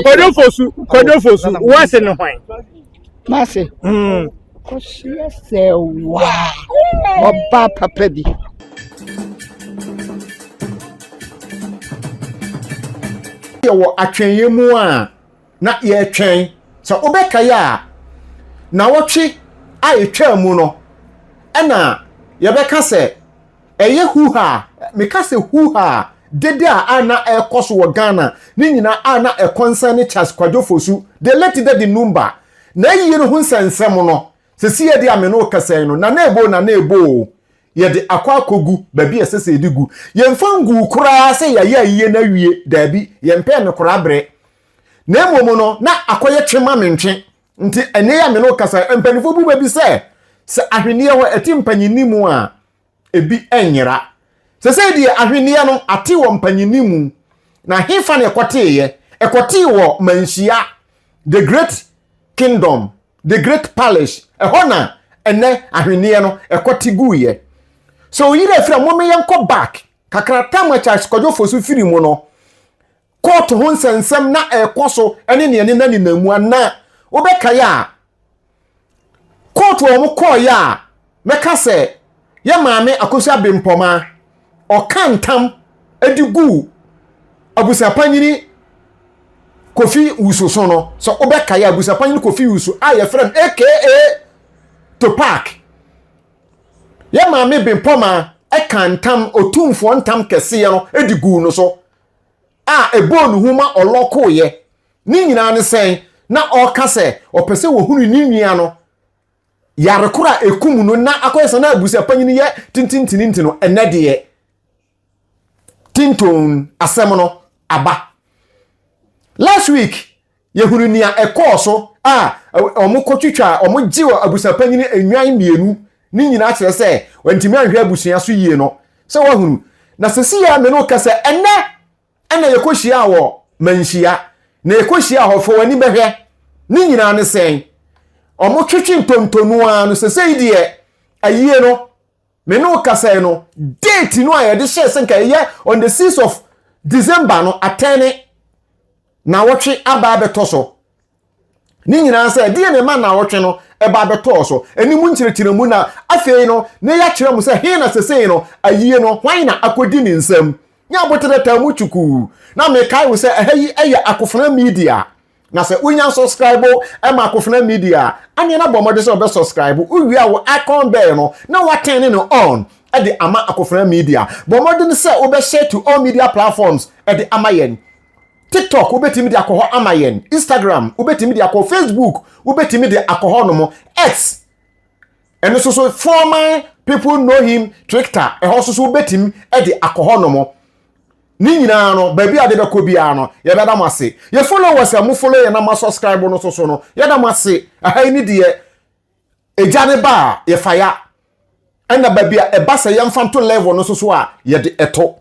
Kwadwo Fosu, Kwadwo Fosu, wase ne hwan? Mase. Kɔsoɛ sɛ waa ɔbaa papa bi. Yɛwɔ atwɛnyɛ mu a na yɛretwɛn sɛ wobɛkae a nawɔtwe a ɛtwaa mu no ɛna yɛbɛka sɛ ɛyɛ huha meka sɛ huha dede a na ɛrekɔ so wɔ Ghana ne nyinaa a na ɛkɔnsɛn ne Charles Kwadwo Fosu the late Daddy Numba na ayie no ho nsɛnsɛm no sɛsi yɛde a me ne wo kasa yi no nana ebo nana ebo o yɛde akɔ akɔgu baabi a ɛsɛ sɛ yɛde gu. Yɛmfa nguu koraa sɛ yɛayɛ ayie no awie, daabi, yɛmpɛɛ no koraa berɛ. Na mmom no, na akɔyɛ twe ma mentwe. Nti ɛnɛ yi a me ne wo kasa, mpanimfoɔ bu bɛ bi sɛ, sɛ ahweneɛ hɔ ɛte mpanyinni mu a, ebi nyera. Sɛsɛi deɛ ahweneɛ no ate wɔ mpanyinni mu. Na hefa na ɛkɔteeɛ? Ɛkɔtee wɔ Manhyia, the great kingdom, the great palace, ɛhɔ na ɛnɛ ahweneɛ no ɛkɔte guiɛ. Sɛ oyiri afiri a, mome yɛnkɔ back kakra. Tam a Charles Kwadwo Fosu firi mu no, kɔɔto ho nsɛnsɛm na ɛkɔ so ɛne nea ne nanenam mu ana wobɛkae a, kɔɔto a wɔn kɔɔeɛ a mɛka sɛ yɛ maame Akosua Bempɔma ɔka ntam de guu abusuapanyini Kofi Wusu so no, sɛ wobɛkae a, abusuapanyini Kofi Wusu a yɛfrɛ no aka Tupac, yɛ maame Bempɔma ɛka ntam, otumfoɔ ntam kɛseɛ no de guu no so a ɛbɔɔ ne hu ma ɔlɔkoeɛ. Ne nyinaa ne sɛn na ɔreka sɛ ɔpɛ sɛ wɔhunu ne nua no yare koro a ɛkum no na akɔyɛ sɛ na abusuapanyini yɛ tintintini nti no, ɛnɛ deɛ tinton asɛm no aba. Last week yɛhunu nea ɛkɔɔ so a wɔn kɔtwitwa, wɔn gye wɔ abusuapanyini nnwan mmienu ne nyinaa kyerɛ sɛ wɔntumi anhwɛ abusua so yie no, sɛ wɔahunu. Na sɛsi yɛ me no ka sɛ ɛnɛ ɛna yɛkɔhyia wɔ Manhyia, na yɛkɔhyia hɔ fɔ w'ani bɛhwɛ ne nyinaa ne sɛn wɔn twetwe ntontonu ara no. Sɛsɛyi deɛ ayie no me ne wo kasa yi no, date no a yɛde hyɛ sɛ nka ɛyɛ on the 6th of December no atɛne na wɔtwe aba abɛtɔ so. Ne nyinaa sɛ ɛdeɛ na ɛma na wɔtwe no ɛba abɛtɔɔ so, ɛne mu nkyerɛkyerɛ mu na afei no na yɛakyerɛ mu sɛ he na sesei no ayie no hwan na akɔdi ne nsam. Nyɛ abotere taa mu twukuu na mekae wo sɛ ɛha yi ɛyɛ Akofena Media, na sɛ wonya subscribe ɛma Akofena Media a, aneɛ na bɔ mmɔden sɛ wɔbɛ subscribe. Wowie a, wo icon bell no na watɛn no on ɛde ama Akofena Media. Bɔ mmɔden sɛ wobɛhyɛ to all media platforms ɛde ama yɛn. TikTok wobɛtumi de akɔ hɔ ama yɛn, Instagram wobɛtumi de akɔ, Facebook wobɛtumi de akɔ hɔ nom, X ɛno nso so, former people know him Twitter, ɛhɔ nso so wobɛtumi de akɔ hɔ nom. Ne nyinaa no, baabi a de bɛkɔ biara no, yɛbɛda mo ase. Yɛ followers a mo follow yɛn na mo subscribe no so no, yɛda mo ase. Ɛha yi ne deɛ egya ne ba a yɛfa ya ɛna baabi a ɛba sɛ yɛmfa nto level no so so a yɛde ɛto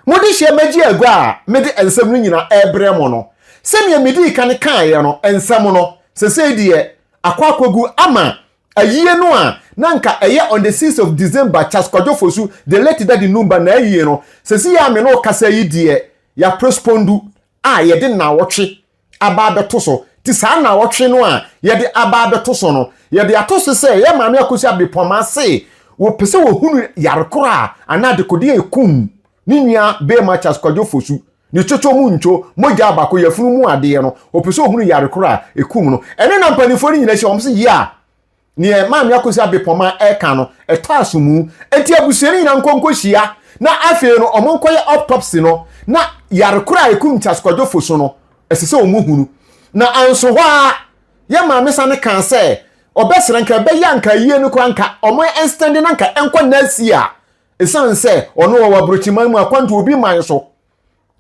mode hyɛ magye agua a mede nsɛm no nyinaa ɛrebrɛ mo no. Sɛnea medi kan kaeɛ no, nsɛm no sɛsɛi deɛ akɔ akɔgu ama ayie no a na nka ɛyɛ on the 6th of December, Charles Kwadwo Fosu the late Daddy Numba na ayie no, sɛsi yɛ a me no kasa yi deɛ, yɛaprospondu a yɛde nnawɔtwe aba abɛto so. Ti saa nnawɔtwe no a yɛde aba abɛto so no, yɛde ato so sɛ yɛ maame Akosua Bepɔma se wɔpɛ sɛ wɔhunu yare koro a anaa adekodeɛ ekum ne nua bɛrima Charles Kwadwo Fosu ne twotwo mu ntwo mogya abako yɛfunu mu adeɛ no. Wɔpɛ sɛ wɔhunu yare koro a ekum no. Ɛne na mpanimfoɔ no nyinaa hyia wɔn sɛ yie a neɛ maame Akosua Bepɔma ɛka no ɛtɔ aso mu, eti abusua no nyinaa nkɔ nkɔhyia na afei no ɔmo nkɔyɛ autopsy no na yare koro a ekum Charles Kwadwo Fosu no ɛsɛ sɛ ɔmo hunu. Na anso hɔ a yɛ maame sane kan sɛ ɔbɛsrɛ nka ɛbɛyɛ anka yie no koraa nka ɔmo extend na nka ɛnkɔ nasi a ɛsiane sɛ ɔno wɔwɔ aburokyiman mu akwantu obi man so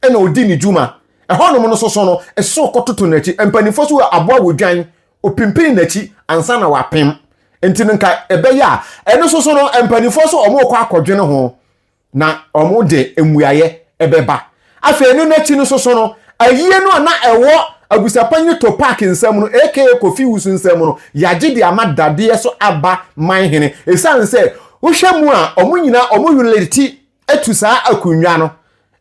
ɛna ɔdi ne dwuma ɛhɔnom no soso no, ɛsɛ ɔkɔtoto n'akyi. Mpanimfoɔ so aboa wɔ dwan opimpin n'akyi ansa na wapem, nti no nka ɛbɛyɛ a ɛno soso no mpanimfoɔ so ɔmo kɔ akɔdwene ho na ɔmo de mmuayɛ ɛbɛba. Afei ɛno n'akyi no soso no, ayie no a na ɛwɔ abusuapanyin to park nsɛm no aka Kofi Wusu nsɛm no, yagye de ama dadeɛ so aba man hene, ɛsiane sɛ wohwɛ mu a ɔmo nyinaa ɔmo relate atu saa akonnwa no.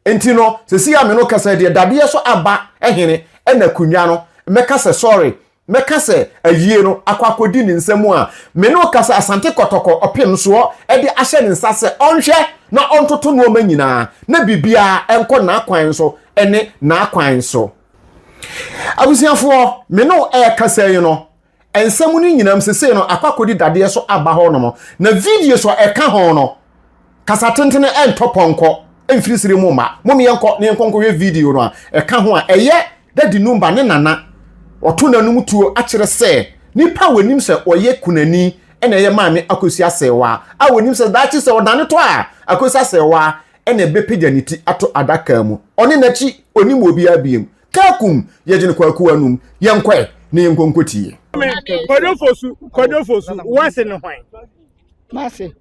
Nti no sɛsi a me no kasa deɛ, dadeɛ so aba hene. ɛna akonnwa no mɛka sɛ sorry mɛka sɛ ayie no akɔ akɔdi ne nsa mu a me ne ɔka sɛ Asante Kɔtɔkɔ ɔpem soɔ ɛde ahyɛ ne nsa sɛ ɔnhwɛ na ɔntoto nneɛma nyinaa na biribiara ɛnkɔ n'akwan so ɛne n'akwan so. Abusuafoɔ, me ne ɛrekasa yi no, nsɛm no nyinam sesei no akɔ akɔdi dadeɛ so aba hɔ nom, na video so ɛka ho no, kasa tentene ɛntɔ pɔnkɔ mfiri siri mu mma. Mom yɛnkɔ na yɛnkɔ nkɔhwɛ video no a ɛka ho a ɛyɛ Daddy Numba ne nana ɔto n'anum tuo akyerɛ sɛ nipa a wɔnim sɛ ɔyɛ kunani ɛna ɛyɛ Maame Akosua Serwaa a wɔnim sɛ daakye sɛ ɔdane tɔ a Akosua Serwaa ɛna ɛbɛpagya ne ti ato adaka mu. Ɔne n'akyi ɔnim obiara biem. Kakum yɛgyene Kwaku anum. Yɛnkɔɛ na yɛnkɔ nkɔtie. Kwadwo Fosu, Kwadwo Fosu, wase ne hwan? Mase.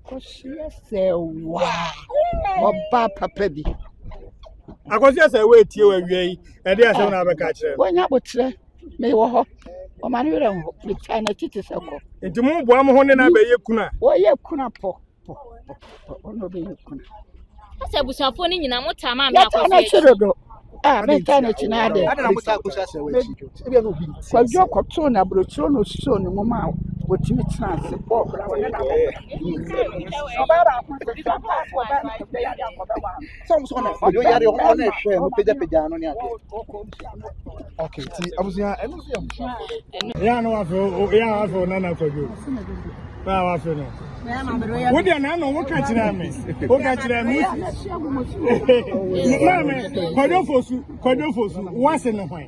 Kɔsoɛ sɛ waa ɔbaa papa bi. Akɔsoɛ sɛ woetie wɔ awia yi, ɛde asɛm na abɛka akyerɛ no. Wɔnya abotrɛ, mewɔ hɔ. Ɔma no werɛ nho, metaa n'akyi te sɛ kɔ. Nti mo boa mo ho ne no abɛyɛ kuna? Wɔyɛ kuna pɔ. Ɔno ɔbɛyɛ kuna. Sɛ abusuafoɔ no nyinaa mo taa maame akɔso akyi. Yɛtaa n'akyi dodo. A metaa n'akyi na adɛ. Kwadwo kɔtoo no aburokyire na osisoo ne mu ma wɔtumi tena ase bɔɔ bra wɔne na bɔ. Ɔbaa baako sɛ sɛ ɔbaa sɛ ɔbaa no kɔbɛ yare akɔbɛ wa. Sɛ ɔmo sɛ ɔna ɔdwo yare ɔna ɛhwɛ no pagyapagya no ne adeɛ. Okay, ti abusua ɛno nso yɛ abusuafoɔ. Yɛ ano wafe yɛ wafe o nana kwadwo. Na wafe no. Wo deɛ na ano wo ka kyerɛ me. Wo ka kyerɛ me. Maame kwadwo fosu kwadwo fosu wase ne hwan.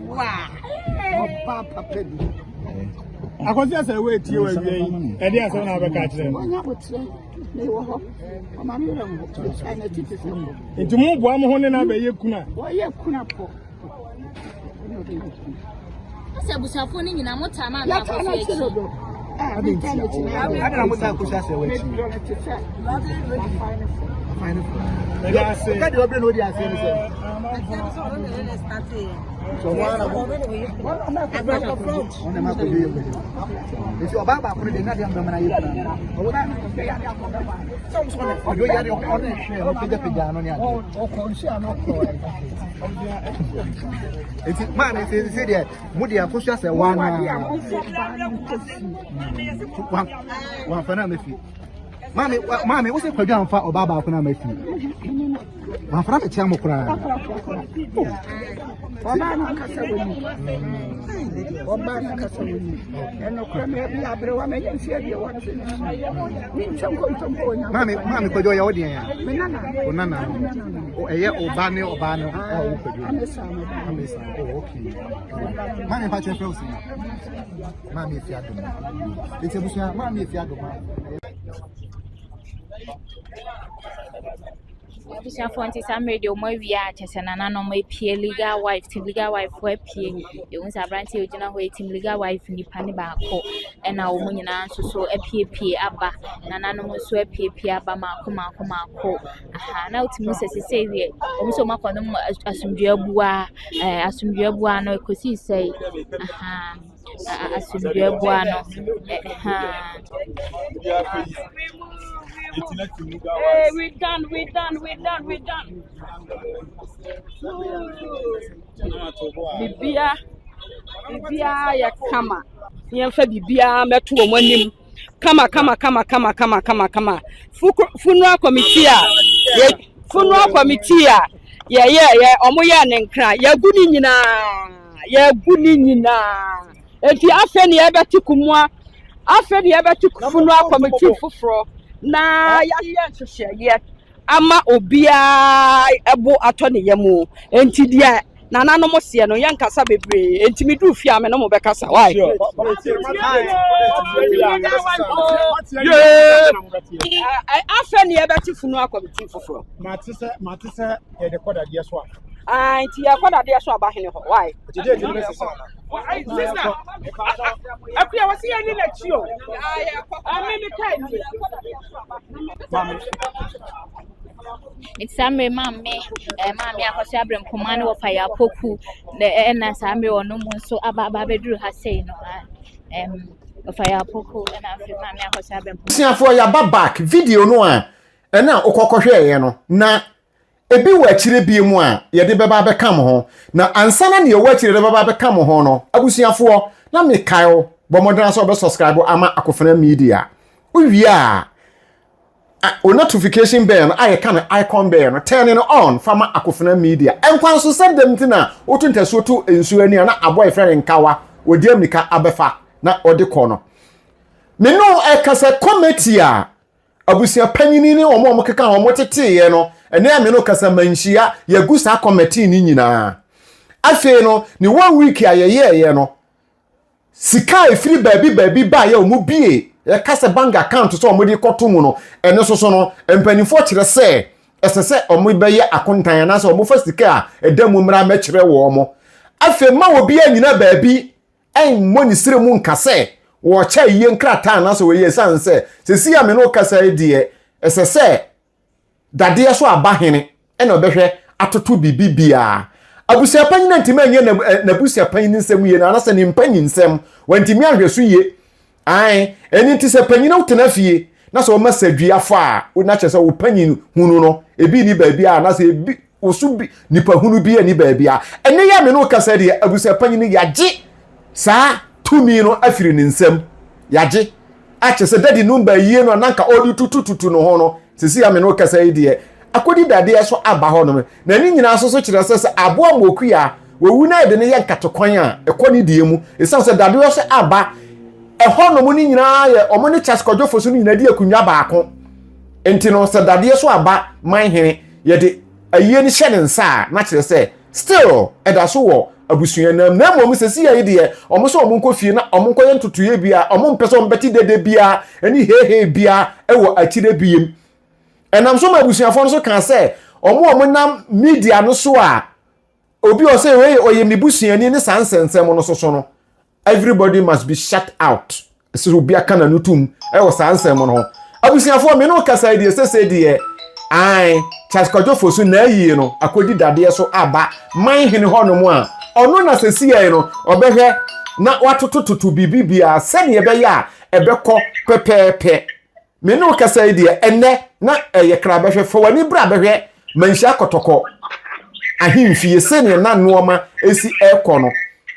Wa ɔba papa bi. Akɔsi asɛ wo etie wa wie yi. Ɛde asɛm na abɛka kyerɛ no. Wɔnya abotrɛ mewɔ hɔ. Ɔma me werɛ nho. Metaa n'akyi te sɛ kɔ. Nti mo boa mo ho ne no abɛyɛ kuna? Wɔyɛ kuna pɔ. Sɛ abusuafoɔ no nyinaa mo taa maame Yɛtaa akɔso n'akyi akyi. dodo. A metaa n'akyi na adɛ. Adɛn na motaa akɔsi asɛ wɔ akyi? Medɔ no te sɛ wafan ne fo. Afan ne fo. Meda ase. Ɔka deɛ ɔbrɛ na ɔdi aseɛ ne sɛ. Sɛ ɔmo ara na mo. Ɔno na ɛma akɔdwo yɛ kwadwo. Nti ɔbaa baako no deɛ na deɛ mbɛma no ayɛ kuna. Sɛ ɔmo sɛ ɔna ɔdwo yare ɔna ɛhwɛ no pagyapagya no ne adeɛ. Ɔkɔ nsu ano kɔɔ. Nti maa ne sɛ sɛ deɛ mo deɛ akosua sɛ wa na. Wamfa no amɛfi. Maame maame wo sɛ kwadwo amfa ɔbaa baako no amɛfi. Wamfa no amɛkyia mo koraa. Ɔbaa no ankasa wɔ ni. Ɔbaa no ankasa wɔ ni. Ɛnokora me abi aberewa ma yɛ mfeɛ deɛ wɔte ne so. Ne nkyɛn nkontompo wɔ Nyankopɔn. Maame maame kwadwo ɔyɛ wo deɛ ya. Me nana. O nana. O ɛyɛ ɔba ne ɔbaa no a ɔwɔ kwadwo. Amesa me ba. Amesa. Oh okay. Maame mpa kyerɛ fɛ wo sɛ. Maame efi adoma. Eti abusua maame efi adoma. Abusuafoɔ nti saa mmerɛ deɛ wɔn awie a kyerɛ sɛ nananom apue legal wife team legal wife foɔ apue. Yɛhu sɛ aberanteɛ a ɔgyina hɔ yi team legal wife nipa ne baako ɛna wɔn nyinaa nso so apuepue aba. Nananom nso apuepue aba mmaako mmaako mmaako. Ahaa na wotumi hu sɛ seesei deɛ wɔn nso wɔakɔ nom asomdwoeɛ abua ɛɛ asomdwoeɛ abua no ɛkɔsii sɛn ahaa. Asomdwoeɛ boa no. Ɛhaa. Hey, we done, we done, we done, we done. Bibia, bibia yɛ kama. Yɛmfa bibia mɛto wɔn anim. Kama, kama, kama, kama, kama, kama, kama. Funeral committee a, yɛ funeral committee a yɛyɛ yɛ wɔn yɛ ne nkran. Yɛgu ne nyinaa. Yɛagu ne nyinaa. Enti afei na yɛbɛte kumua, afei na yɛbɛte funeral committee foforɔ na yɛayɛ nhyehyɛeɛ ama obiara ɛbo atɔ ne yam. Enti deɛ nananom seɛ no yɛnkasa bebree. Enti meduru fie a me ne mo bɛkasa. Why? Afei na yɛbɛte funeral committee foforɔ. Mate sɛ mate sɛ yɛde kɔ dadeɛ so a. Ah, nti yɛkɔ dadeɛ so aba hene hɔ. Why? Sister, akuya wɔ si yɛn ni n'akyi o. Ɛmi mi kaa ni. Nti saa mmerɛ maame ɛɛ maame akɔso abrɛ mpoma ne wɔfa yɛ apoku na ɛna saa mmerɛ ɔno mu nso aba aba abɛduru ha sei no ɛm wɔfa yɛ apoku ɛna afei maame akɔso abrɛ mpoma. Abusuafoɔ yɛaba back video no a ɛna wokɔkɔhwɛeɛ no na. Ebi wɔ akyire bie mu a yɛde bɛba abɛka mo ho. Na ansa na nea ɛwɔ akyire yɛde bɛba abɛka mo ho no, abusuafoɔ, na mekae wo, bɔ mmɔden ara sɛ wobɛ subscribe ama Akofena Media. Wowie a, o notification bell no a yɛka no icon bell no, turn no on fa ma Akofena Media. Ɛnkwan so sɛ dɛm nti na woto ntasuo to nsuo ani a na aboa yɛfrɛ no nkawa, wɔdi ammirika abɛfa na ɔde kɔ no. Me ne wo ɛkasa committee a abusua panyini ne wɔn a wɔkeka ho wɔteteeɛ no, ɛne a me ne wo kasa manhyia, yɛagu saa committee no nyinaa. Afei no, ne one week a yɛyɛeɛ no, sika a ɛfiri baabi baabi baeɛ a wɔbie, yɛka sɛ bank account sɛ wɔde kɔto mu no, ɛno nso so no, mpanimfoɔ kyerɛ sɛ ɛsɛ sɛ wɔbɛyɛ akontan anaasɛ wɔfa sika a ɛda mu mmra mmɛkyerɛ wɔn. Afei ma obiara nyina baabi mmɔ ne srɛ mu nka sɛ wɔrekyɛ ayie nkrataa anaasɛ wɔyɛ ɛsiane sɛ sɛsi a me ne wo kasa yi deɛ ɛsɛ sɛ dadeɛ so aba hene ɛna ɔbɛhwɛ atoto biribi biara. Abusua panyin antumi anyɛ n'abusua panyin nsɛm yie anaasɛ ne mpanyin nsɛm wantumi anhwɛ so yie. Ae, ɛno nti sɛ panyin wotena fie na sɛ wɔma sadua fa a na kyerɛ sɛ wo panyin hunu no ebi ni baabi a anaasɛ ebi woso bi nipa hunu bi ani baabi a ɛnɛ yɛ a me ne wo kasa deɛ abusua panyin no yɛagye saa tumi no afiri ne nsam yɛagye akyɛ sɛ dadi no mba yie no a na nka ɔde tutututu no ho no sisi a me ne wo kasa yi deɛ akɔdi dadeɛ so aba hɔ nom na ne nyinaa nso so kyerɛ sɛ sɛ aboa mmokuya wɔwu na yɛde no yɛ nkatekwan a ɛkɔ ne deɛ mu ɛsiane sɛ dadeɛ so aba ɛhɔ nom no nyinaa yɛ ɔmo ne Charles Kwadwo Fosu no nyinaa di akonnwa baako nti no sɛ dadeɛ so aba man hene yɛde ayie no hyɛ ne nsa a na kyerɛ sɛ still ɛda so wɔ abusua nam na mmom sɛ si yɛ deɛ ɔmo sɛ ɔmo nkɔ fie na ɔmo nkɔyɛ ntotoeɛ bia ɔmo mpɛ sɛ ɔmo bɛte dede bia ɛne heehee bia ɛwɔ akyire biem ɛnam so ma abusuafoɔ no so kaa sɛ ɔmo a ɔmo nam media no so a obi ɔsɛ wei ɔyɛ me busuani ne saa nsɛnsɛm no so so no everybody must be shut out ɛsɛ obi aka n'ano tum ɛwɔ saa nsɛm no ho abusuafoɔ me no kasa yi deɛ sɛsɛ deɛ ae Charles Kwadwo Fosu na ayie no akɔdi dadeɛ so aba man hene hɔnom a ɔno na sɛsi yɛ no ɔbɛhwɛ na watotototo biribi biara sɛdeɛ ɛbɛyɛ a ɛbɛkɔ pɛpɛɛpɛ. Me ne wo kasa yi deɛ, ɛnnɛ na ɛyɛ kra bɛhwɛ. Fa w'ani bra bɛhwɛ Manhyia Kɔtɔkɔ ahemfie sɛdeɛ na nnoɔma si ɛrekɔ no,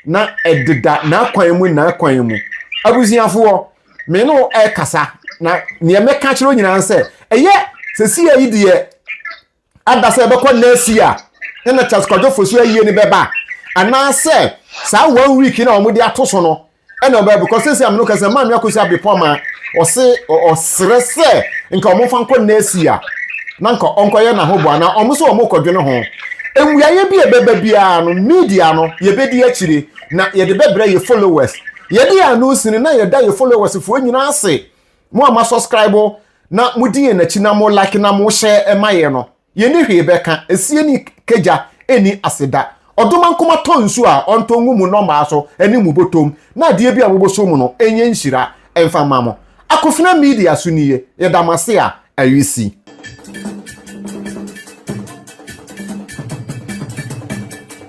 na ɛdeda n'akwan mu n'akwan mu. Abusuafoɔ, me ne wo ɛrekasa, na neɛ mɛka akyerɛ wo nyinaa sɛ, ɛyɛ sɛsi yi deɛ, ada sɛ ɛbɛkɔ next year ɛna Charles Kwadwo Fosu ayie no bɛba anaasɛ saa one week na wɔde ato so no ɛna ɔbɛba because sɛsi amino kasa maame akosi abepɔ ma ɔse ɔsrɛ sɛ nka wɔn fa nkɔ next year na nka ɔnkɔyɛ n'ahoboa anaa wɔn nso wɔn kɔdwene ho mmuaeɛ bi a ɛbɛba biara no media no yɛbɛdi akyire na yɛde bɛbrɛ yɛ followers yɛde yɛn ano sini na yɛda yɛ followers foɔ nyinaa ase Mo a ma subscribe na mo di yɛn akyi na mo like na mo share ɛma yɛn no, yɛn ni hwee bɛka, esie ni kagya ɛni aseda. Ɔdomankoma tɔ nsuo a ɔntɔ ngu mo nɔmaa so ɛne mo botom na adeɛ bi a mobɔsɔ mu no ɛnyɛ nhyira ɛmfa mma mo. Akofena Media so nie, yɛda mo ase a ayisi.